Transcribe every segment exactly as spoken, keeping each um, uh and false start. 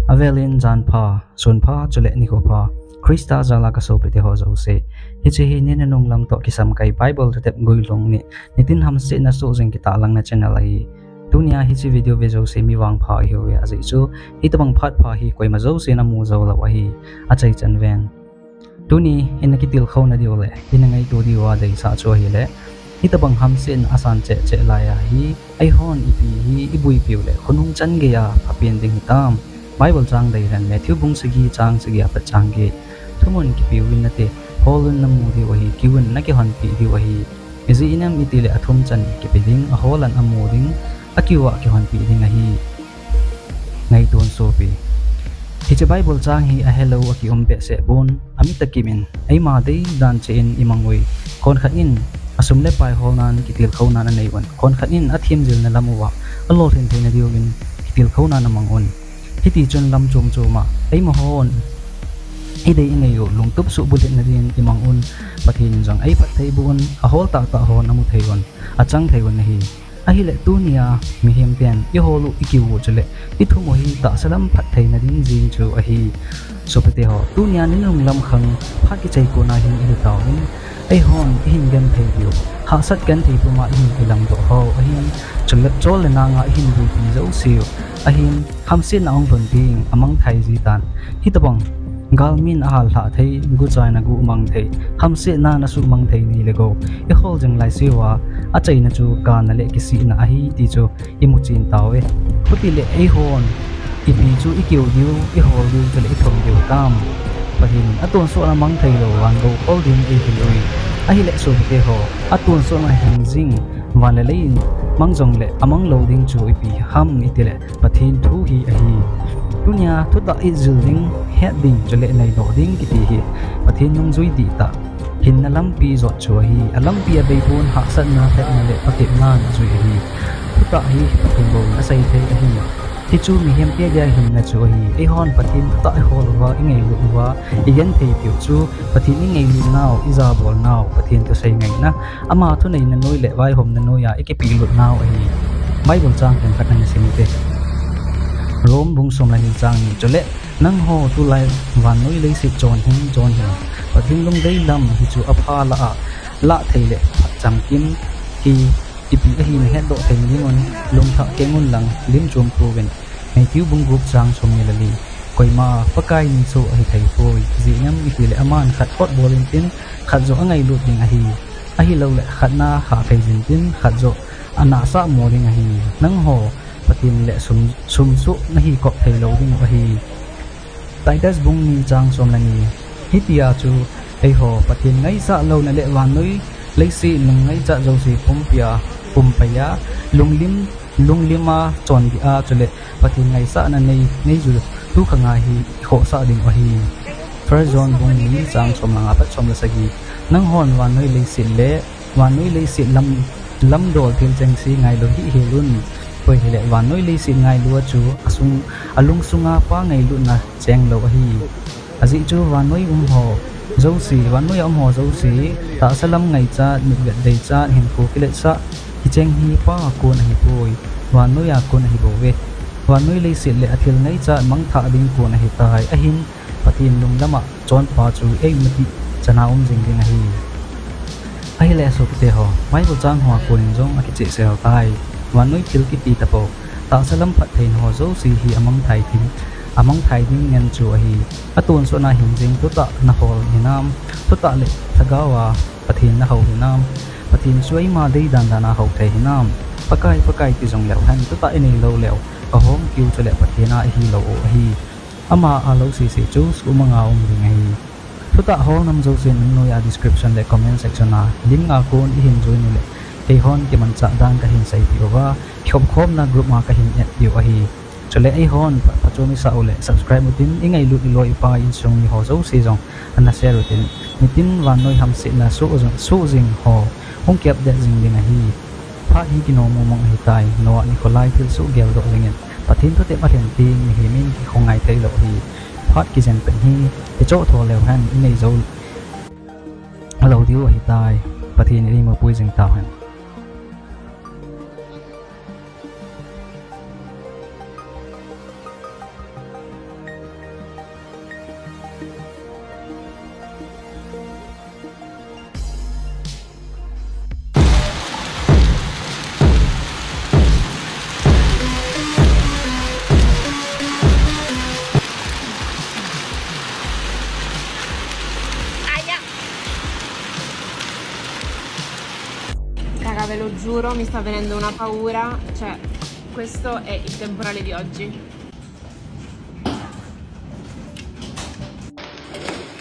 Avelin jan pha, sun pha, chule nikho pha, Christa jal a ka sopite ho jouse. Hiche hi ni nunung lam toh kisam kai Bible tutep guilhung ni, nitin hamsetna sohjing kitahlangna channel ahi. Tunia hiche video ve jouse mi vangpha ihiuve, ajeh chu hitobang phat pha hi koima jousen amu jou lou ahi. Achaichan ven. Tuni, ina kitilkhouna diu le, ina ngaito diu a deisah chu ahile, hitobang hamsetna asan cheh cheh lai ahi, eihon ipi hi iboipiu le, khonung chan geiya phapen ding hitam. Bible chang dei hen, Matthew bung sagi chang sagi apat chang get. Thumun kipeuvin nate, holun namu diu ahi, kiuvin nakihonpeh diu ahi. Ijeh inem itile athum chan kipe ding, aholan amu ding, akiu a kihonpeh ding ahi. Ngaito un sopi. Hiche Bible chang hi ahelou akium behseh pon, ami takimin, eima dei dan cheh in imang ui. Konkhat in asum le pai holnan kitilkhounan anei un. Konkhat in athemjilna lam uva alolhin theina diuvin kitilkhounan amang un. Hitichun lam chom chom a eimahon idei inei u lungtup suh bulhitna din imang un. Pathen in jong eiphattheiboh un, ahol tahtah hon amu thei un, achang thei un ahi. Ahile tunia mihem ten ihol u, ikiu u chule ithum u hi tahsa lam phattheina ding jeng chu ahi. Sopite ho, tunia ninung lam khang phat kichai kona hin ihi tauvin, eihon ihin genthei diu, hahsat genthei puma ihin kilamdoh ho ahin, chule chol le nanga ihin boipi jouseu ahin, hamsetna ahung lhun ding amangthai jitan. Hitobang galmin ahallhah thei, guchaina gu mang thei, hamsetna nasuhmang thei ni le gou ihol jing laiseuva, achaina chu kana le kisihna ahi ti chu imuchen tauve. Chutile eihon ipi chu ikiu diu, ihol diu chule ithum diu tam. Pathen in atonsotna mang theilou van gou hol ding eihil ui. Ahile sopite ho, atonsotna hing jing van le lei in mang jongle amang lou ding chu ipi ham itile Pathen thu hi ahi. Tunia thutah ijil ding, het ding chule neidoh ding kiti hi Pathen nungjui dihtah hinna lampi jot chu ahi. Alampi abeipon, hahsatna, hetna le patepna jui ahi. Thutah hi Pathen bou in asei thei ahi. Hichu mihemte dia hinna chu ahi. Eihon Pathen thutah ihol uva, ingailut uva, igentheipiu chu Pathen ingailut nau, ijabolnau, Pathen thusei ngaina, ama thuneina noi le vaihomna noiya ikipehlut nau ahi. Bible chang themkhat ana simute. Rome bung som le ni chang ni, chule nangho tulai vannoi leiset chonhing chonhing, Pathen lungdei lam hichu apha lah a, lah thei le phat chamkim hi ipi ahi nahetdoh thei dingun, lungthah keng unlang lim chom pouvin. Matthew bung gup chang somni le li. Koima Pakai ni soh ahithei poi, ijeh inem itile aman khat hotbol intin, khat joh angailut ding ahi. Ahiloule khat na hahphei jintin, khat joh anahsah mo ding ahi. Nangho Pathen le sum, sumsoh nahikop theilou dingu ahi. Titus bung ni chang som le ni. Hitia chu eiho Pathen ngaisah louna le vannoi leiset lung ngaichat jouse pumpia, pumpaiya, lunglim, lunglima chondih a chule Pathen ngaisahna nei, neiju tukhanga hi ikhohsah dingu ahi. First John bung ni chang som le nga pat som le sagi. Nanghon vannoi leiset le vannoi leiset lam, lamdol thil chengse ngailu hih helun. Koi hile vannoi leiset ngailu a chu asung, alungsunga Pa ngailutna chenglou ahi. Ajeh chu vannoi umho jouse, vannoiya umho jouse, tahsa lam ngaichat, mitvet deichat, hinkho kiletsah, hicheng hi Pa a kon ahipoi, vannoiya kon ahibouve. Vannoi leiset le athil ngaichat mangthah ding kon ahitai, ahin Pathen lunglam a chonpa chu eima tihchana um jing ding ahi. Ahile sopite ho, Bible chang hoa konin jong akichehsel tai. Vannoi thil kiti tapou, tahsa lam phattheina ho jouse hi amangthai ding, amangthai ding ngen chu ahi. Atonsotna hing jing thutah nahol hinam, thutah le lhagao a Pathen nahou hinam, Pathen chu eima deidan dan a hou thei hinam, Pakai, Pakai ti jongleu hen, thutah inei louleu, ahom kiu chule Pathen a ihilou u ahi. Ama a lou sese chu suhmanga um ding ahi. Thutah hol nam jousen nungnoiya description le comment section a link a kon ihin join ule, keihon kimanchah dan kahin seipeh uva, kikhopkhomna group a kahin add peh u ahi. Chule eihon pha, phachom isah ule subscribe utin, ingailut iloi ipai insung miho jouse jong ana share utin, nitin vannoi hamsetna soh jing, soh jing ho hung kiupdate jing ding ahi. Phat hi kinom mong mong ahitai, Noah nikho lai thilsoh geldoh jengin Pathen thutep alhen teng mihem in kikhongai theilou ahi. Phat kijen pen hi kichoh tho leu hen inei jou lou diu ahitai. Pathen in eimapui jing tauhen. Giuro, mi sta venendo una paura, cioè, questo è il temporale di oggi.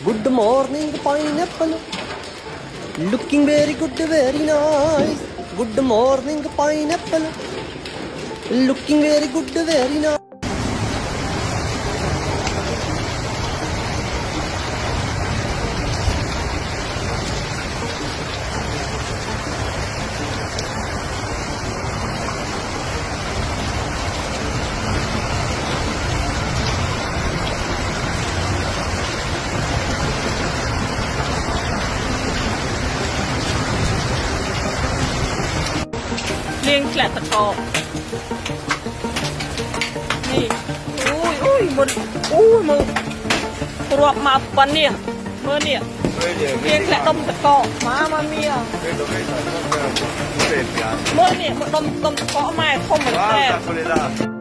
Good morning, pineapple. Looking very good, very nice. Good morning, pineapple. Looking very good, very nice. Ling klet tako. Ni. Ui, ui, mun. Ui, mun. Kuruap ma pan ni. Mun ni. Ling klet tom tako. Mamma mia. Mun ni, mun tom, tom tako mai, tom mai.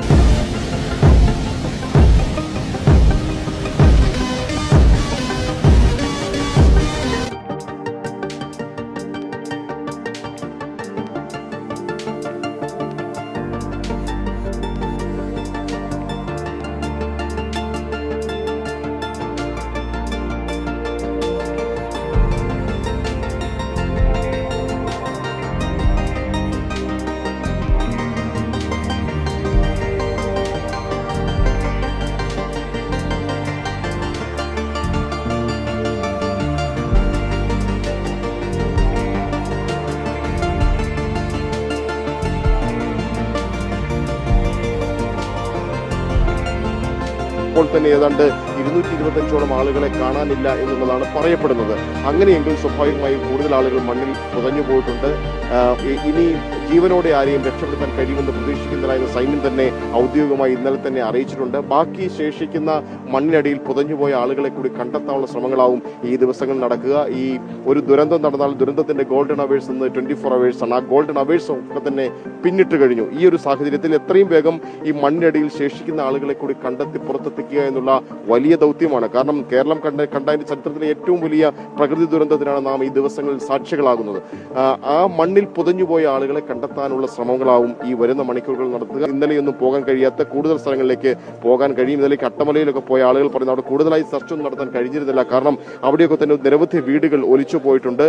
ഇപ്പോൾ തന്നെ ഏതാണ്ട് ഇരുന്നൂറ്റി ഇരുപത്തഞ്ചോളം ആളുകളെ കാണാനില്ല എന്നുള്ളതാണ് പറയപ്പെടുന്നത്. അങ്ങനെയെങ്കിൽ സ്വാഭാവികമായും കൂടുതൽ ആളുകൾ മണ്ണിൽ പുതഞ്ഞു പോയിട്ടുണ്ട്. ആ, ഇ-, ഇനി ജീവനോടെ ആരെയും രക്ഷപ്പെടുത്താൻ കഴിയുമെന്ന് പ്രതീക്ഷിക്കുന്നില്ല എന്ന് സൈന്യം തന്നെ ഔദ്യോഗികമായി ഇന്നലെ തന്നെ അറിയിച്ചിട്ടുണ്ട്. ബാക്കി ശേഷിക്കുന്ന മണ്ണിനടിയിൽ പുതഞ്ഞുപോയ ആളുകളെ കൂടി കണ്ടെത്താനുള്ള ശ്രമങ്ങളാവും ഈ ദിവസങ്ങൾ നടക്കുക. ഈ ഒരു ദുരന്തം നടന്നാൽ ദുരന്തത്തിന്റെ ഗോൾഡൻ അവേഴ്സ് എന്ന് ട്വന്റി ഫോർ അവേഴ്സ് ആണ്. ആ ഗോൾഡൻ അവേഴ്സ് ഒക്കെ തന്നെ പിന്നിട്ട് കഴിഞ്ഞു. ഈ ഒരു സാഹചര്യത്തിൽ എത്രയും വേഗം ഈ മണ്ണിനടിയിൽ ശേഷിക്കുന്ന ആളുകളെ കൂടി കണ്ടെത്തി പുറത്തെത്തിക്കുക എന്നുള്ള വലിയ ദൗത്യമാണ്. കാരണം കേരളം കണ്ട കണ്ടതിന്റെ ചരിത്രത്തിലെ ഏറ്റവും വലിയ പ്രകൃതി ദുരന്തത്തിനാണ് നാം ഈ ദിവസങ്ങളിൽ സാക്ഷികളാകുന്നത്. ആ, ആ മണ്ണിൽ പുതഞ്ഞുപോയ ആളുകളെ കണ്ടെത്താനുള്ള ശ്രമങ്ങളാവും ഈ വരുന്ന മണിക്കൂറുകൾ നടത്തുക. ഇന്നലെയൊന്നും പോകാൻ കഴിയാത്ത കൂടുതൽ സ്ഥലങ്ങളിലേക്ക് പോകാൻ കഴിയും. ഇന്നലെ അട്ടമലയിലൊക്കെ പോയ ആളുകൾ പറയുന്നു, അവിടെ കൂടുതലായി സെർച്ച് ഒന്നും നടത്താൻ കഴിഞ്ഞിരുന്നില്ല. കാരണം അവിടെയൊക്കെ തന്നെ നിരവധി വീടുകൾ ഒലിച്ചു പോയിട്ടുണ്ട്.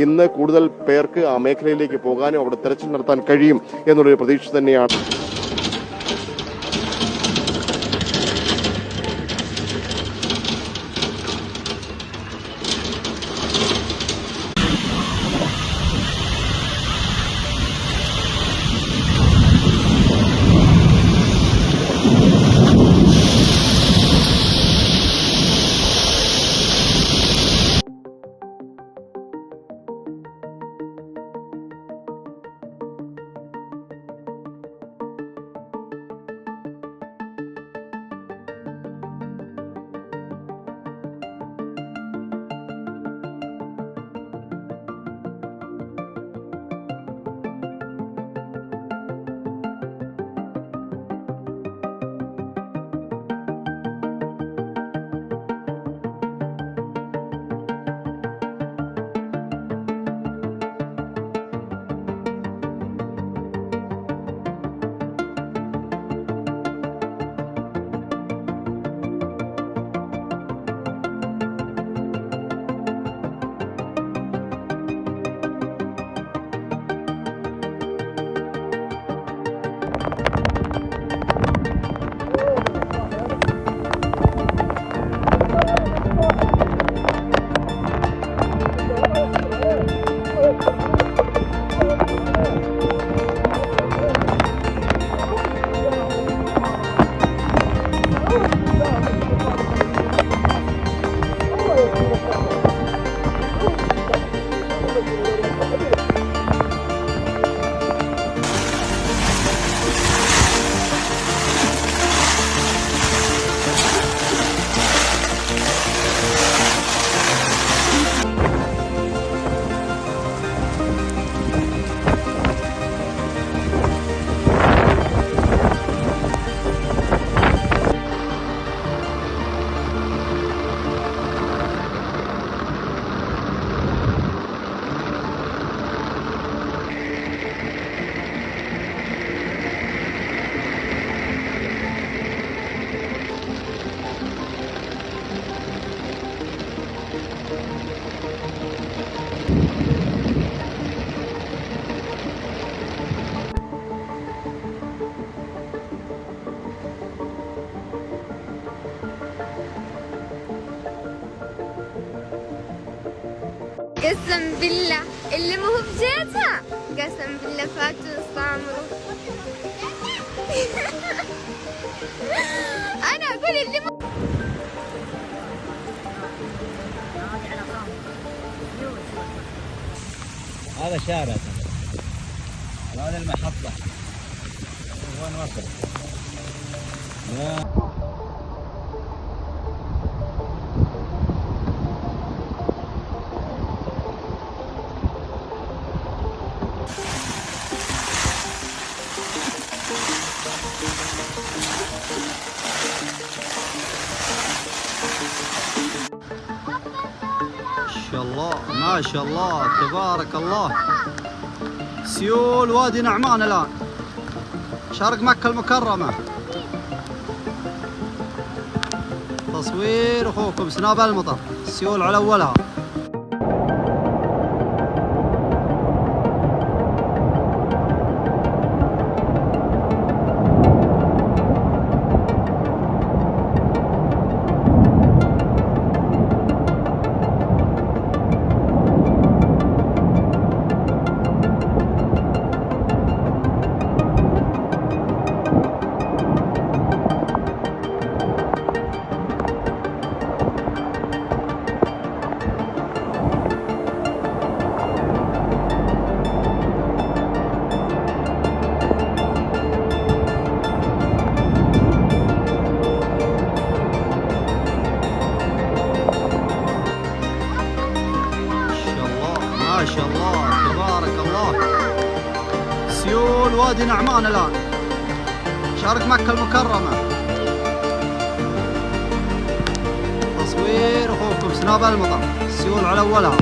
ഇന്ന് കൂടുതൽ പേർക്ക് ആ മേഖലയിലേക്ക് പോകാനും അവിടെ തെരച്ചിൽ നടത്താൻ കഴിയും എന്നുള്ളൊരു പ്രതീക്ഷ തന്നെയാണ്. قسم بالله اللي مو بجيتها. قسم بالله فاتوا الصامرو. أنا أقول اللي مو هذا شارع ترى. هذا المحطة. وين وصل؟ لا. ما شاء الله، ما شاء الله، تبارك الله. سيول وادي نعمان الآن. شارع مكة المكرمة. تصوير أخوكم سناب المطر. سيول على أولها. ما شاء الله، ما شاء الله، تبارك الله. سيول وادي نعمان الآن. شارع مكة المكرمة. تصوير أخوكم سناب المطر. سيول على أولها.